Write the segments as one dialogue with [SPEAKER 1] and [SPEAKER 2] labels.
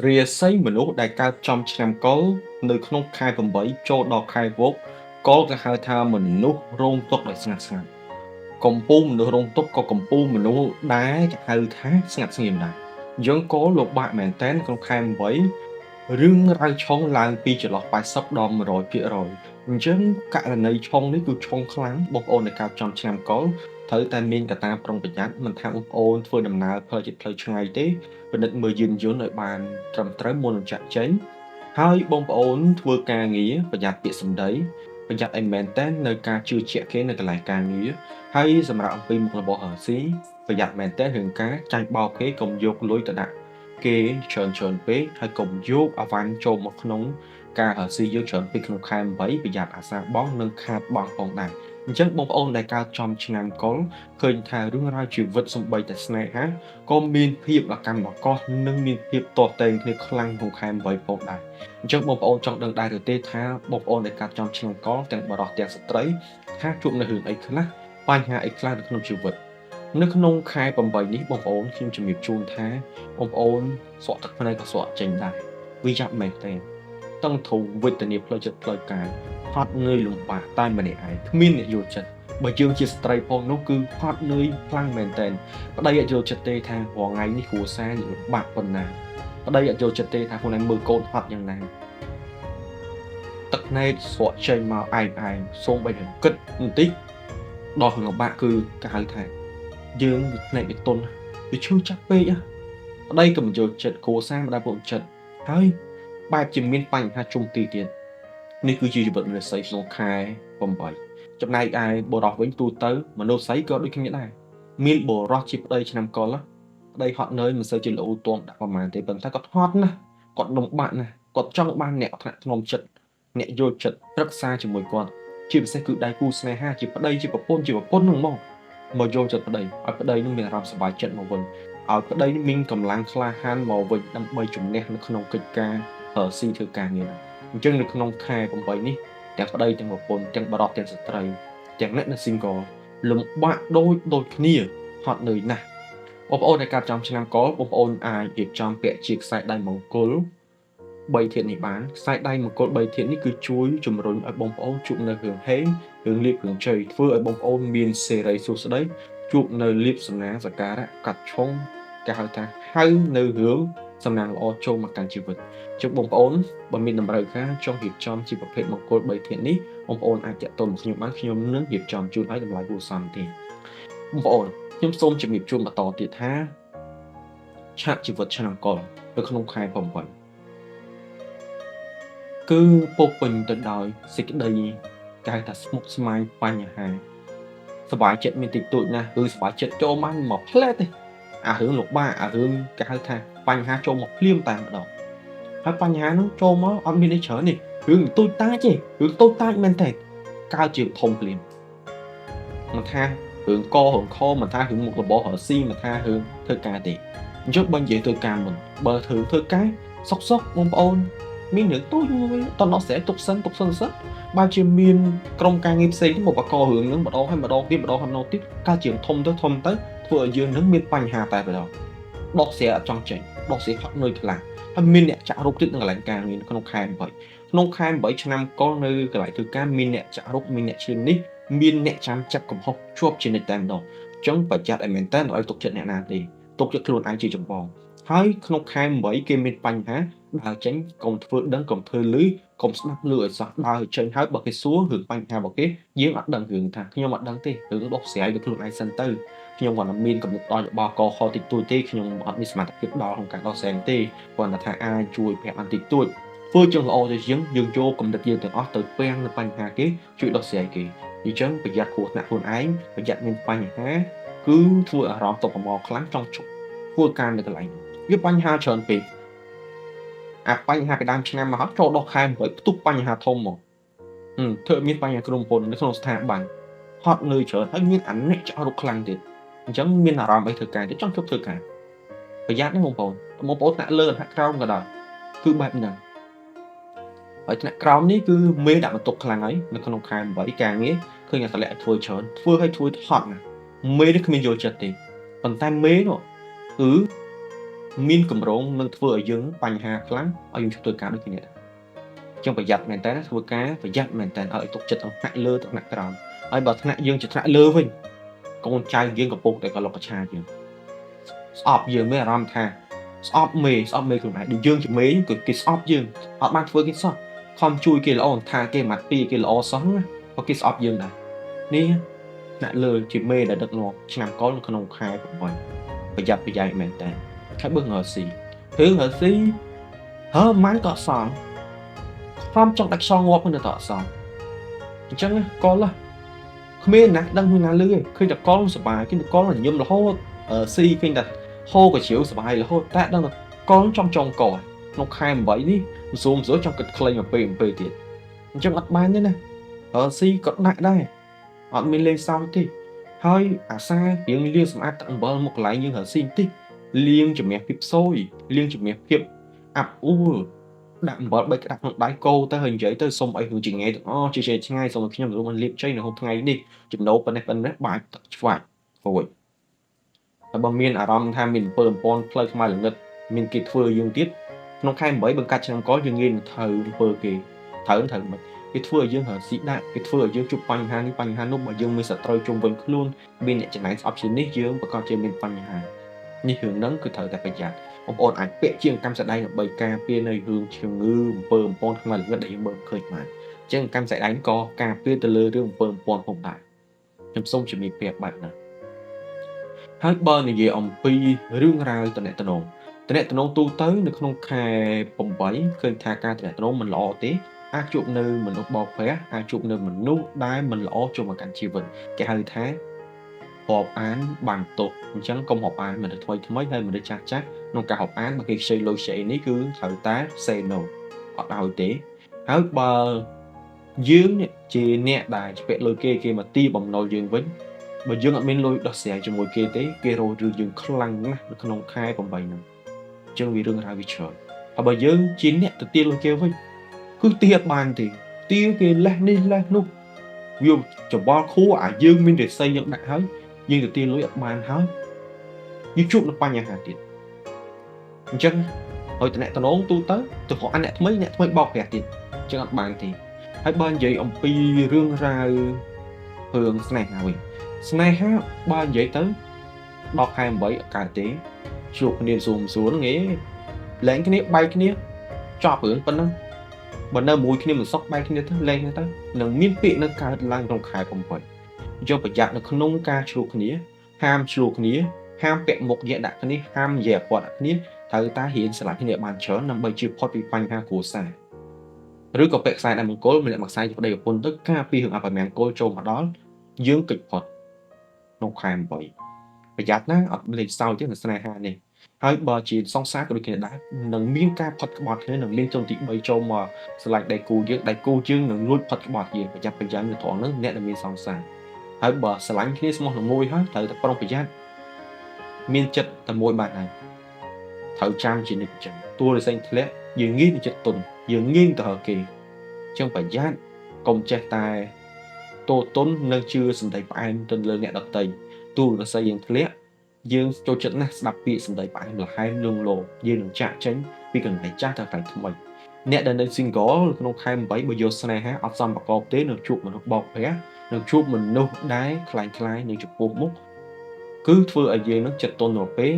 [SPEAKER 1] រាសីមនុស្សដែលកើតចំឆ្នាំកុរនៅក្នុងខែ8ចូលដល់ខែវោកកុរគេហៅថាមនុស្សរងទុក្ខដោយស្ងាត់ស្ងាត់កំពូលមនុស្សរងទុក្ខក៏កំពូលមនុស្សដែរគេហៅថាស្ងាត់ស្ងៀមដែរយើងកុរលោកបាក់មែនតែនក្នុងខែ8រឿងរ៉ាវឆុងឡើងពីចន្លោះ80ដល់100%អញ្ចឹងករណីឆុងនេះគឺឆុងខ្លាំងបងប្អូនដែលកើតចំឆ្នាំកុរត្រូវតែមានកត្តាប្រុងប្រយ័ត្នមិនថាបងប្អូនធ្វើដំណើរផ្លូវចិត្តផ្លូវឆ្ងាយទេពិនិត្យមើលយានយន្តឲ្យបានត្រឹមត្រូវមុននឹងចាក់ចេញហើយបងប្អូនធ្វើការងារប្រយ័ត្នពាក្យសម្ដីប្រយ័ត្នឲ្យមែនតើនៅការជឿជាក់គេនៅកន្លែងការងារហើយសម្រាប់អំពីមុខរបររកស៊ីប្រយ័ត្នមែនតើរឿងការចាញ់បោកគេកុំយកលុយទៅដាក់គេច្រើនច្រើនពេកហើយកុំយកអវ៉ាន់ចូលមកក្នុងការរកស៊ីយើងច្រើនពេកក្នុងខែ8ប្រយ័ត្នអាសាបងនិងខាតបងផងដែរអញ្ចឹងបងប្អូនដែលកើតចំឆ្នាំកុលឃើញថារឿងរ៉ាវជីវិតសំបីតែស្នេហាក៏មានភាពអកម្មកោះនិងមានភាពទាស់ទែងគ្នាខ្លាំងក្នុងខែ8ផងដែរអញ្ចឹងបងប្អូនចង់ដឹងដែរឬទេថាបងប្អូនដែលកើតចំឆ្នាំកុលទាំងបុរសទាំងស្ត្រីថាជួបនៅរឿងអីខ្លះបញ្ហាអីខ្លះនៅក្នុងជីវិតនៅក្នុងខែ8នេះបងប្អូនខ្ញុំជំរាបជូនថាបងប្អូនស្រក់ទឹកភ្នែកក៏ស្រក់ចេញដែរវាយ៉ាប់មែនទេតឹងធូវេទនាផ្លូវចិត្តផ្លូវកាយហត់នឿយលំបាកតែម្នាក់ឯងគ្មានអ្នកយល់ចិត្តបើយើងជាស្ត្រីផងនោះគឺហត់នឿយខ្លាំងមែនតើប្តីអត់យល់ចិត្តទេថារាល់ថ្ងៃនេះគ្រួសារលំបាកប៉ុណ្ណាប្តីអត់យល់ចិត្តទេថាខ្លួនឯងមើលកូនហត់យ៉ាងណាទឹកភ្នែកស្រក់ចេញមកឯងឯងសូម្បីតែគិតបន្តិចដល់រឿងលំបាកគឺគេហៅថាយើងវាភ្នែកវាទន់វាឈឺចាប់ពេកប្តីក៏មិនយល់ចិត្តគ្រួសារមិនដែលពុកចិត្តហើយបែបជាមានបញ្ហាជុំទីទៀតនេះគឺជាជីវិតមនុស្សស្រីក្នុងខែ8ចំណែកឯបុរសវិញទូទៅមនុស្សស្រីក៏ដូចគ្នាដែរមានបុរសជាប្តីឆ្នាំកុលប្តីហត់នឿយមិនសូវជាល្អទមដាក់ប្រហែលទេប៉ុន្តែគាត់ហត់ណាស់គាត់លំបាកណាស់គាត់ចង់បានអ្នកថ្នាក់ថ្នមចិត្តអ្នកយល់ចិត្តប្រឹក្សាជាមួយគាត់ជាពិសេសគឺដៃគូស្នេហាជាប្តីជាប្រពន្ធជាប្រពន្ធហ្នឹងមកមកយល់ចិត្តប្តីឲ្យប្តីនឹងមានអារម្មណ៍សប្បាយចិត្តមកវិញឲ្យប្តីមានកម្លាំងក្លាហានមកវិញដើម្បីជំនះនៅក្នុងកិច្ចការស៊ីធ្វើការងារហ្នឹងអញ្ចឹងនៅក្នុងខែ8នេះទាំងប្តីទាំងប្រពន្ធទាំងបុរសទាំងស្ត្រីទាំងអ្នកនៅ single លំបាកដូចគ្នាហត់នឿយណាស់បងប្អូនដែលកើតចំឆ្នាំកុលបងប្អូនអាចរៀបចំពាក់ជាខ្សែដៃមង្គល3ធាតុនេះបានខ្សែដៃមង្គល3ធាតុនេះគឺជួយជំរុញឲ្យបងប្អូនជួបនៅរឿងហេងរឿងលៀបរឿងជ័យធ្វើឲ្យបងប្អូនមានសេរីសួស្តីជួបនៅលៀបសំណាងសក្ការៈកាត់ឆុងគេហៅថាហៅនៅរឿងសំណាងល្អចូលមកកាន់ជីវិតជុំបងប្អូនបើមានតម្រូវការចង់រៀបចំជាប្រភេទមង្គល3ធាតុនេះបងប្អូនអាចទាក់ទងមកខ្ញុំបានខ្ញុំនឹងរៀបចំជូនឲ្យតម្លៃគួរសមទេបងប្អូនខ្ញុំសូមជំរាបជូនបន្តទៀតថាឆាកជីវិតឆ្នាំកុលនៅក្នុងខែ8គឺពោពេញទៅដោយសេចក្តីគេហៅថាស្មុគស្មាញបញ្ហាសบายចិត្តមានតិចតួចណាស់គឺសบายចិត្តចូលមកមួយផ្លែតទេអារឿងលំបាកអារឿងគេហៅថាបញ្ហាចូលមកភ្លាមតែម្ដងហើយបញ្ហាហ្នឹងចូលមកអត់មានអីច្រើនទេរឿងតូចតាចទេរឿងតូចតាចមែនតើកើតជាធំភ្លាមមិនថារឿងករឿងខមិនថារឿងមុខរបររកស៊ីមិនថារឿងធ្វើការទេអញ្ចឹងបើនិយាយធ្វើការមុនបើធ្វើការសុកសុកបងប្អូនមានរឿងតូចមួយតដោះស្រាយទុកសិនទុកសិនសិនបើជាមានក្រុមការងារផ្សេងមកបករឿងហ្នឹងម្ដងហើយម្ដងទៀតម្ដងហើយម្ដងទៀតកើតជាធំទៅធំទៅធ្វើឲ្យយើងនឹងមានបញ្ហាតែម្ដងដោះស្រាយអត់ចង់ចេញដោះស្រាយហត់នឿយខ្លាំងហើយមានអ្នកចាក់រុកទៀតនៅកន្លែងការងារក្នុងខែ8ក្នុងខែ8ឆ្នាំកុលនៅកន្លែងធ្វើការមានអ្នកចាក់រុកមានអ្នកឈាមនេះមានអ្នកចាំចាប់កំហុសជាប់ជានិច្ចតែម្ដងអញ្ចឹងប្រយ័ត្នឲ្យមែនតើឲ្យទុកចិត្តអ្នកណាទេទុកចិត្តខ្លួនឯងជាចម្បងហើយក្នុងខែ8គេមានបញ្ហាដើរចេញកុំធ្វើដឹងកុំធ្វើលឺកុំស្ដាប់លឺឲ្យសោះដើរចេញហើយបើគេសួររឿងបញ្ហារបស់គេយើងអត់ដឹងរឿងថាខ្ញុំអត់ដឹងទេរឿងដោះស្រាយទៅខ្លួនឯងសិនទៅខ្ញុំគាត់តែមានកំណត់ដល់របស់កខតិចតួចទេខ្ញុំអត់មានសមត្ថភាពដល់ក្នុងការដោះស្រាយទេគាត់តែថាអាចជួយប្រាប់អន្តិចតួចធ្វើជាងល្អទៅជាងយើងចូលកំណត់យើងទាំងអស់ទៅពាំងនៅបញ្ហាគេជួយដោះស្រាយគេអញ្ចឹងប្រយ័ត្នគ្រោះថ្នាក់ខ្លួនឯងប្រយ័ត្នមានបញ្ហាគឺធ្វើអារម្មណ៍តបប្រមល់ខ្លាំងចង់ជប់ធ្វើការនៅកន្លែងវាបញ្ហាច្រើនពេកអាបញ្ហាពីដើមឆ្នាំមកចូលដល់ខែ8ផ្ទុះបញ្ហាធំមកធ្វើមានបញ្ហាក្រុមហ៊ុននៅក្នុងស្ថាប័នហត់នឿយច្រើនហើយមានអាអ្នកចោលរុកខ្លាំងទៀតអញ្ចឹងមានអារម្មណ៍អីធ្វើការទៀតចង់ជប់ធ្វើការប្រយ័ត្នណាបងប្អូនបងប្អូនថ្នាក់លើថ្នាក់ក្រោមក៏ដោយគឺបែបហ្នឹងហើយថ្នាក់ក្រោមនេះគឺមេដាក់បន្ទុកខ្លាំងហើយនៅក្នុងខែ8ការងារឃើញតែតម្លាក់ឲ្យធ្វើច្រើនធ្វើឲ្យធ្វើហត់ណាមេនេះគ្មានយល់ចិត្តទេប៉ុន្តែមេនោះគឺ មានកម្រងនឹងធ្វើឲ្យយើងបញ្ហាខ្លាំងឲ្យយើងឈប់ធ្វើការដូចគ្នាដែរចឹងប្រយ័ត្នមែនតើធ្វើការប្រយ័ត្នមែនតើឲ្យទុកចិត្តថ្នាក់លើថ្នាក់ក្រោមហើយបើថ្នាក់យើងជាថ្នាក់លើវិញកូនចៅយើងកំពុងតែកលុកកឆាយើងស្អប់យើងមានអារម្មណ៍ថាស្អប់មេស្អប់មេខ្លួនឯងដូចយើងជាមេគឺគេស្អប់យើងអត់បានធ្វើគេសោះខំជួយគេល្អថាគេម៉ាត់ពីគេល្អសោះណាក៏គេស្អប់យើងដែរនេះថ្នាក់លើជាមេដែលដឹកនាំឆ្នាំកុលនៅក្នុងខែ8ប្រយ័ត្នប្រយែងមែនតើហើយបើងើស៊ីរឿងើស៊ីហើម៉ាន់ក៏សល់ខំចង់ដាច់ខ្យល់ងាប់នៅតែអត់សល់អញ្ចឹងកុលគ្មានណាដឹងណាលឺទេឃើញតែកុលសបាយឃើញតែកុលញឹមរហូតស៊ីឃើញតែហូរកាជ្រាវសបាយរហូតតែដឹងតែកុលចង់ចងកក្នុងខែ8នេះមស៊ូមស៊ូចង់គិតខ្លីមកពេលអំពេលទៀតអញ្ចឹងអត់បានទេណាស៊ីក៏ដាក់ដែរអត់មានលេងសើចទេហើយអាសាយើងលាងសម្អាតទឹកអំបិលមកកន្លែងយើងរកស៊ីបន្តិចលាងជំនះភាពស៊យលាងជំនះភាពអាប់អួលដាក់អំបិល3ក្តាប់ក្នុងដៃកោទៅហើយនិយាយទៅសុំអីរឿងជាថ្ងៃទាំងអស់ជាជាឆ្ងាយសូមឲ្យខ្ញុំទទួលបានលាភជ័យនៅក្នុងថ្ងៃនេះចំណូលប៉ុណ្ណេះប៉ុណ្ណេះបាយទឹកឆ្វាច់រួចហើយបើមានអារម្មណ៍ថាមានអំពើអំព័ន្ធផ្លូវខ្មៅល្ងិតមានគេធ្វើយើងទៀតក្នុងខែ8បង្កាត់ឆ្នាំកយើងងាយនឹងត្រូវអំពើគេត្រូវមិនគេធ្វើឲ្យយើងរកស៊ីដាក់គេធ្វើឲ្យយើងជួបបញ្ហានេះបញ្ហានោះបើយើងមានសត្រូវជុំវិញខ្លួនមានអ្នកចំណែនស្អប់ជានេះយើងប្រកាសជាមានបញ្ហានេះរឿងហ្នឹងគឺត្រូវតែប្រយ័ត្នបងប្អូនអាចពាក់ជាងកម្មសដៃដើម្បីការពារនៅរឿងជំងឺអំពើអំព័ន្ធខ្មៅល្ងិតដែលយើងមើលឃើញបានអញ្ចឹងកម្មសដៃក៏ការពារទៅលើរឿងអំពើអំព័ន្ធផងដែរខ្ញុំសូមជំរាបប្រាប់បែបហ្នឹងហើយបើនិយាយអំពីរឿងរ៉ាវតំណតំណងតំណតំណងទូទៅនៅក្នុងខែ8ឃើញថាការតំណតំណងមិនល្អទេអាចជួបនៅមនុស្សបោកប្រាស់អាចជួបនៅមនុស្សដែលមិនល្អចូលមកកាន់ជីវិតគេហៅថារាប់អានបានទោសអញ្ចឹងកុំរាប់អានមនុស្សថ្មីថ្មីហើយមនុស្សចាស់ចាស់ក្នុងការរាប់អានបើគេខ្ចីលុយខ្ចីនេះគឺត្រូវតែ say no អត់ឲ្យទេហើយបើយើងជាអ្នកដែលស្ពាក់លុយគេគេមកទីបំណុលយើងវិញបើយើងអត់មានលុយដោះស្រាយជាមួយគេទេគេរករឿងយើងខ្លាំងណាស់នៅក្នុងខែ8ហ្នឹងអញ្ចឹងវារឿងរ៉ាវវាច្រើនហើយបើយើងជាអ្នកទៅទាលុយគេវិញគឺទាអត់បានទេទាគេលេះនេះលេះនោះវាច្បល់ខួរអាយើងមានរិស័យយើងដាក់ហើយយើងទៅទាលុយអត់បានហើយយើងជួបនឹងបញ្ហាទៀតអញ្ចឹងហើយតំណតំណងទូទៅទៅរកអ្នកថ្មីអ្នកថ្មីបោកប្រាស់ទៀតអញ្ចឹងអត់បានទេហើយបើនិយាយអំពីរឿងរ៉ាវរឿងស្នេហាវិញស្នេហាបើនិយាយទៅដល់ខែ8អត់កើតទេជួបគ្នាស៊ូមស៊ួនហ្នឹងឯងលែងគ្នាបែកគ្នាចប់រឿងប៉ុណ្ណឹងបើនៅមួយគ្នាមិនសុខបែកគ្នាទៅលែងគ្នាទៅនឹងមានពាក្យនឹងកើតឡើងក្នុងខែ8យកប្រយ័ត្ននៅក្នុងការឆ្លោះគ្នាហាមឆ្លោះគ្នាហាមពាក់មុខយៈដាក់គ្នាហាមនិយាយអត់ដាក់គ្នាត្រូវតែរៀនស្រឡាញ់គ្នាបានច្រើនដើម្បីជៀសផុតពីបញ្ហាគ្រួសារឬក៏ពាក់ខ្សែដៃមង្គលម្នាក់មួយខ្សែជាប្តីប្រពន្ធទៅការពីរឿងអពមង្គលចូលមកដល់យើងកិច្ចផុតក្នុងខែ8ប្រយ័ត្នណាអត់លេងសើចទេនៅស្នេហានេះហើយបើជាសង្សារក៏ដូចគ្នាដែរនឹងមានការផុតក្បត់គ្នានឹងមានជនទី3ចូលមកស្រឡាញ់ដៃគូយើងដៃគូយើងនឹងលួចផុតក្បត់យើងប្រយ័ត្នប្រយែងនៅត្រង់ហ្នឹងអ្នកដែលមានសង្សារហើយបើស្រឡាញ់គ្នាស្មោះនឹងមួយហើយត្រូវតែប្រុងប្រយ័ត្នមានចិត្តតែមួយបានហើយត្រូវចាំជានិច្ចចឹងតួរិស័យធ្លាក់យើងងាយនឹងចិត្តទុនយើងងាយទៅហៅគេចឹងប្រយ័ត្នកុំចេះតែតូទុននិងជឿសម្ដីផ្អែមទៅលើអ្នកដទៃតួរិស័យយើងធ្លាក់យើងចូលចិត្តណាស់ស្ដាប់ពាក្យសម្ដីផ្អែមល្ហែមលងលោយើងនឹងចាក់ចេញពីកន្លែងចាស់ទៅកន្លែងថ្មីអ្នកដែលនៅ single ក្នុងខែ8បើយកស្នេហាអត់សមប្រកបទេនឹងជួបមនុស្សបោកប្រាស់នឹងជួបមនុស្សដែលคล้ายៗនឹងចំពោះមុខគឺធ្វើឲ្យយើងនឹងចិត្តទន់រពេល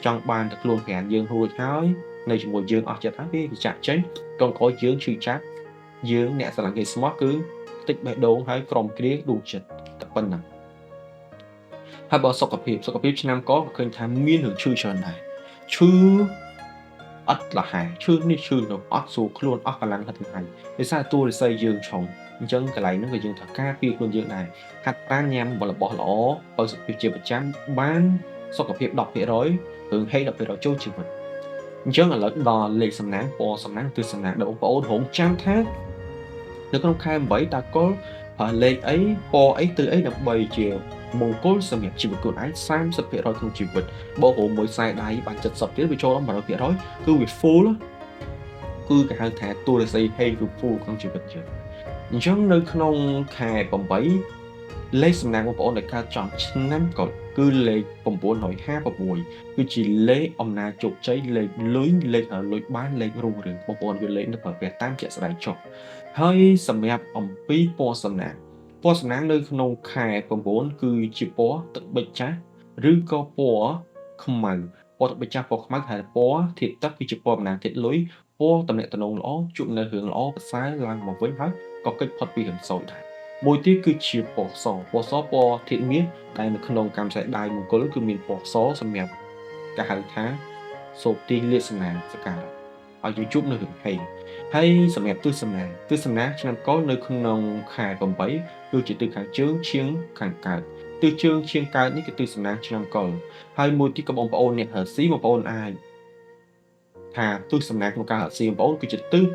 [SPEAKER 1] ចង់បានតែខ្លួនប្រានយើងរួចហើយនៅជាមួយយើងអស់ចិត្តហើយគេចាក់ចេញកងក្រោយយើងឈឺចាប់យើងអ្នកស្រឡាញ់គេស្មោះគឺតិចបេះដូងហើយក្រុមគ្រាដួងចិត្តតែប៉ុណ្ណឹងហើយបើសុខភាពសុខភាពឆ្នាំកក៏ឃើញថាមានរឿងឈឺច្រើនដែរឈឺអត់លហែឈឺនេះឈឺនោះអត់ស្រួលខ្លួនអស់កម្លាំងហិតថ្ងៃដោយសារតួរិស័យយើងឆុងអញ្ចឹងកន្លែងហ្នឹងក៏យើងត្រូវការពារខ្លួនយើងដែរហាត់ប្រាណញ៉ាំរបស់ល្អបើសុខភាពជាប្រចាំបានសុខភាព 10% រឿងហេ 10% ចូលជីវិតអញ្ចឹងឥឡូវដល់លេខសំណាងពណ៌សំណាងទិសសំណាងដែលបងប្អូនរងចាំថានៅក្នុងខែ8តើកុលប្រើលេខអីពណ៌អីទិសអីដើម្បីជាមង្គលសម្រាប់ជីវិតខ្លួនឯង 30% ក្នុងជីវិតបូករួមមួយខ្សែដៃបាន70ទៀតវាចូលដល់ 100% គឺវា full គឺគេហៅថាតួរិស័យហេគឺ full ក្នុងជីវិតយើងអញ្ចឹងនៅក្នុងខែ8 លេខសំណាងបងប្អូនដែលកើតចំឆ្នាំកុលគឺលេខ956គឺជាលេខអំណាចជោគជ័យលេខលុយលេខលុយបានលេខរុងរឿងបងប្អូនយកលេខនេះប្រើប្រាស់តាមជាក់ស្ដែងចុះហើយសម្រាប់អំពីពណ៌សំណាងពណ៌សំណាងនៅក្នុងខែ9គឺជាពណ៌ទឹកប៊ិចចាស់ឬក៏ពណ៌ខ្មៅពណ៌ទឹកប៊ិចចាស់ពណ៌ខ្មៅហៅពណ៌ធាតុទឹកគឺជាពណ៌តំណាងធាតុលុយពណ៌តំណែងតំណងល្អជួបនៅរឿងល្អប្រសើរឡើងមកវិញហើយក៏កិច្ចផុតពីរឿងសោកដែរមួយទៀតគឺជាពណ៌សពណ៌សពណ៌ធាតុមាសដែលនៅក្នុងកម្មខ្សែដៃមង្គលគឺមានពណ៌សសម្រាប់គេហៅថាសូបទាញលាភសំណាងសក្ការៈឲ្យយើងជួបនៅរឿងហេងហើយសម្រាប់ទិសសំណាងទិសសំណាងឆ្នាំកុលនៅក្នុងខែ8គឺជាទិសខាងជើងឈៀងខាងកើតទិសជើងឈៀងកើតនេះគឺទិសសំណាងឆ្នាំកុលហើយមួយទៀតក៏បងប្អូនអ្នករកស៊ីបងប្អូនអាចថាទិសសំណាងក្នុងការរកស៊ីបងប្អូនគឺជាទិស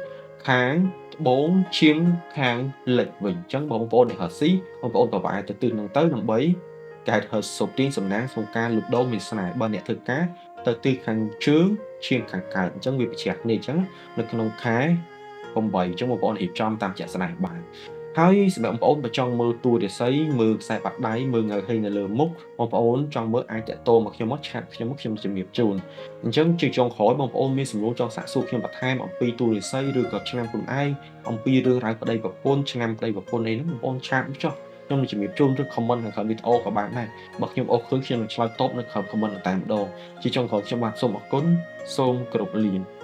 [SPEAKER 1] ខាងត្បូងឈៀងខាងលិចវិញអញ្ចឹងបងប្អូនអ្នករកស៊ីបងប្អូនក៏ប្រែទៅទិសហ្នឹងទៅដើម្បីកែហឺសូបទាញសំណាងក្នុងការលូកដូរមានស្នេហ៍បើអ្នកធ្វើការទៅទិសខាងជើងឈៀងខាងកើតអញ្ចឹងវាប្រឆាំងគ្នាអញ្ចឹងនៅក្នុងខែ8អញ្ចឹងបងប្អូនរៀបចំតាមជាក់ស្ដែងបានហើយសម្រាប់បងប្អូនបើចង់មើលតួរាសីមើលខ្សែបាត់ដៃមើលងើហេងនៅលើមុខបងប្អូនចង់មើលអាចតាក់ទងមកខ្ញុំមកឆាតខ្ញុំមកខ្ញុំជំរាបជូនអញ្ចឹងជាចុងក្រោយបងប្អូនមានសំណួរចង់សាកសួរខ្ញុំបន្ថែមអំពីតួរាសីឬក៏ឆ្នាំខ្លួនឯងអំពីរឿងរ៉ាវប្តីប្រពន្ធឆ្នាំប្តីប្រពន្ធអីហ្នឹងបងប្អូនឆាតមកចុះខ្ញុំនឹងជំរាបជូនឬ comment ខាងក្រោមវីដេអូក៏បានដែរបើខ្ញុំអូសឃើញខ្ញុំនឹងឆ្លើយតបនៅក្រោម comment តែម្ដងជាចុងក្រោយខ្ញុំបាទសូមអរគុណសូមគោរពលា។